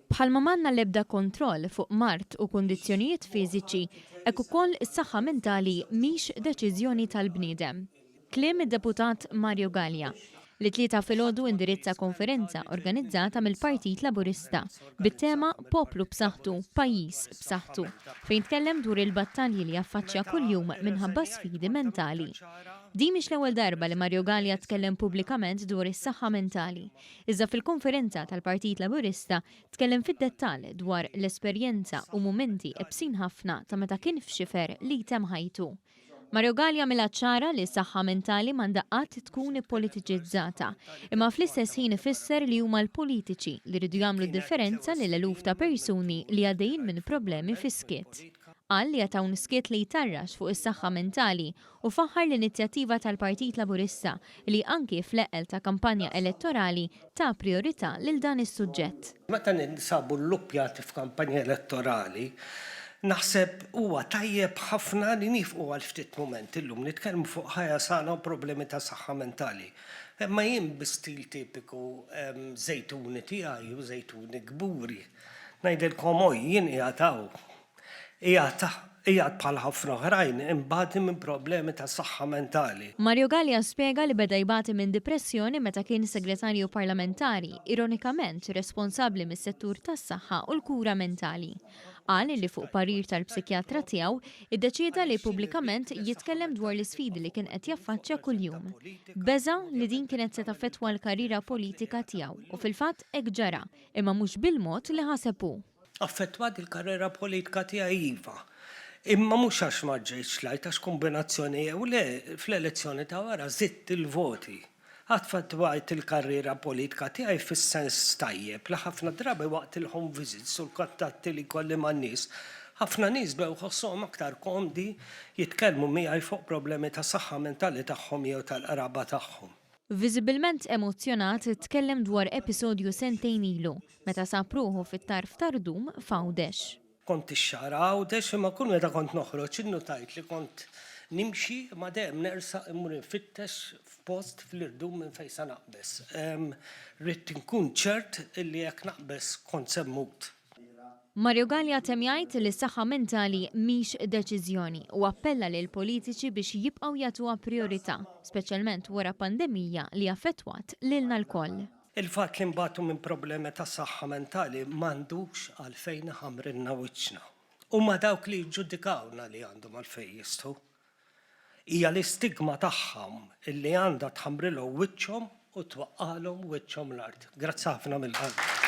Bħalma m'għandna l-ebda kontroll fuq mard u kundizzjonijiet fiżiċi, hekk ukoll is-saħħa mentali mhix deċiżjoni tal-bniedem. Kliem id-Deputat Mario Galea, li t-Tlieta filgħodu indirizza konferenza organizzata mill-Partit Laburista bit-tema Poplu b'saħħtu, pajjiż b'saħħtu, fejn tkellem dwar il-battalji li jaffaċċja kuljum minħabba sfidi mentali. Din mhix l-ewwel darba li Mario Galea tkellem pubblikament dwar is-saħħa mentali. Iżda fil-konferenza tal-Partit Laburista tkellem fid-dettall dwar l-esperjenza u mumenti ebsin ħafna ta' meta kien f'xifer li jtemm ħajtu. Mario Galea għamilha ċara li s-saħħa mentali m'għandha qatt tkun ippolitiċizzata, imma fl-istess ħin ifisser li huma l-politiċi li jridu jagħmlu d-differenza lil eluf ta' persuni li għaddejjin minn problemi fis-skiet. Qal li għad hawn skiet li jtarrax fuq is-saħħa mentali u faħħar l-inizjattiva tal-Partit Laburista li anki fl-eqqel ta' kampanja elettorali ta prijorità lil dan is-suġġett. Meta ninsabu lluppjati f'kampanja elettorali, naħseb huwa tajjeb ħafna li niefqu għal ftit mumenti llum nitkellmu fuq ħajja sana u problemi ta' saħħa mentali. Imma jien bi stil tipiku Żejtuni tiegħi u Żejtuni kburi, ngħidilkom oj, jien qiegħed hawn. Qiegħed qiegħed bħal ħafna oħrajn inbati minn problemi ta' saħħa mentali. Mario Galea spjega li beda jbati minn dipressjoni meta kien Segretarju Parlamentari, ironikament responsabbli mis-settur tas-saħħa u l-kura mentali. Qal li fuq parir tal-psikjatra tiegħu, iddeċieda li pubblikament jitkellem dwar l-isfidi li kien qed jaffaċċja kuljum. Beża' li din kienet se taffettwa l-karriera politika tiegħu u fil-fatt hekk ġara, imma mhux bil-mod li ħaseb hu. Affettwat il-karriera politika tiegħi iva. Imma mhux għax ma rġejtx tlajt għax kombinazzjoni jew le, fl-elezzjoni ta' wara żidt il-voti. Affettwat il-karriera politika tiegħi fis-sens tajjeb li ħafna drabi waqt il-home visits u l-kuntatti li jkolli man-nies, ħafna nies bdew iħossuhom aktar komdi jitkellmu miegħi fuq problemi ta' saħħa mentali tagħhom jew tal-qraba tagħhom. Viżibilment emozzjonat tkellem dwar episodju sentejn ilu meta sab ruħu fit-tarf ta' rdum f'Għawdex. Kont ix-xagħra Għawdex imma kull meta kont noħroġ innutajt li kont nimxi imma dejjem nersaq immur infittex f'post fl-irdum minn fejn se naqbeż. Ridt inkun ċert illi jekk naqbeż kont se mmut. Mario Galea temm jgħid li s-saħħa mentali mhix deċiżjoni u appella lill-politiċi biex jibqgħu jagħtuha prijorità, speċjalment wara pandemija li affettwat lilna lkoll. Il-fatt li nbatu minn problemi ta' saħħa mentali m'għandux għalfejn iħammrilna wiċċna. Huma dawk li jiġġudikawna li għandhom għalfejn jistħu. Hija l-istigma tagħhom illi għandha tħammrilhom wiċċhom u twaqqagħlhom wiċċhom l-art. Grazzi ħafna mill-qalb.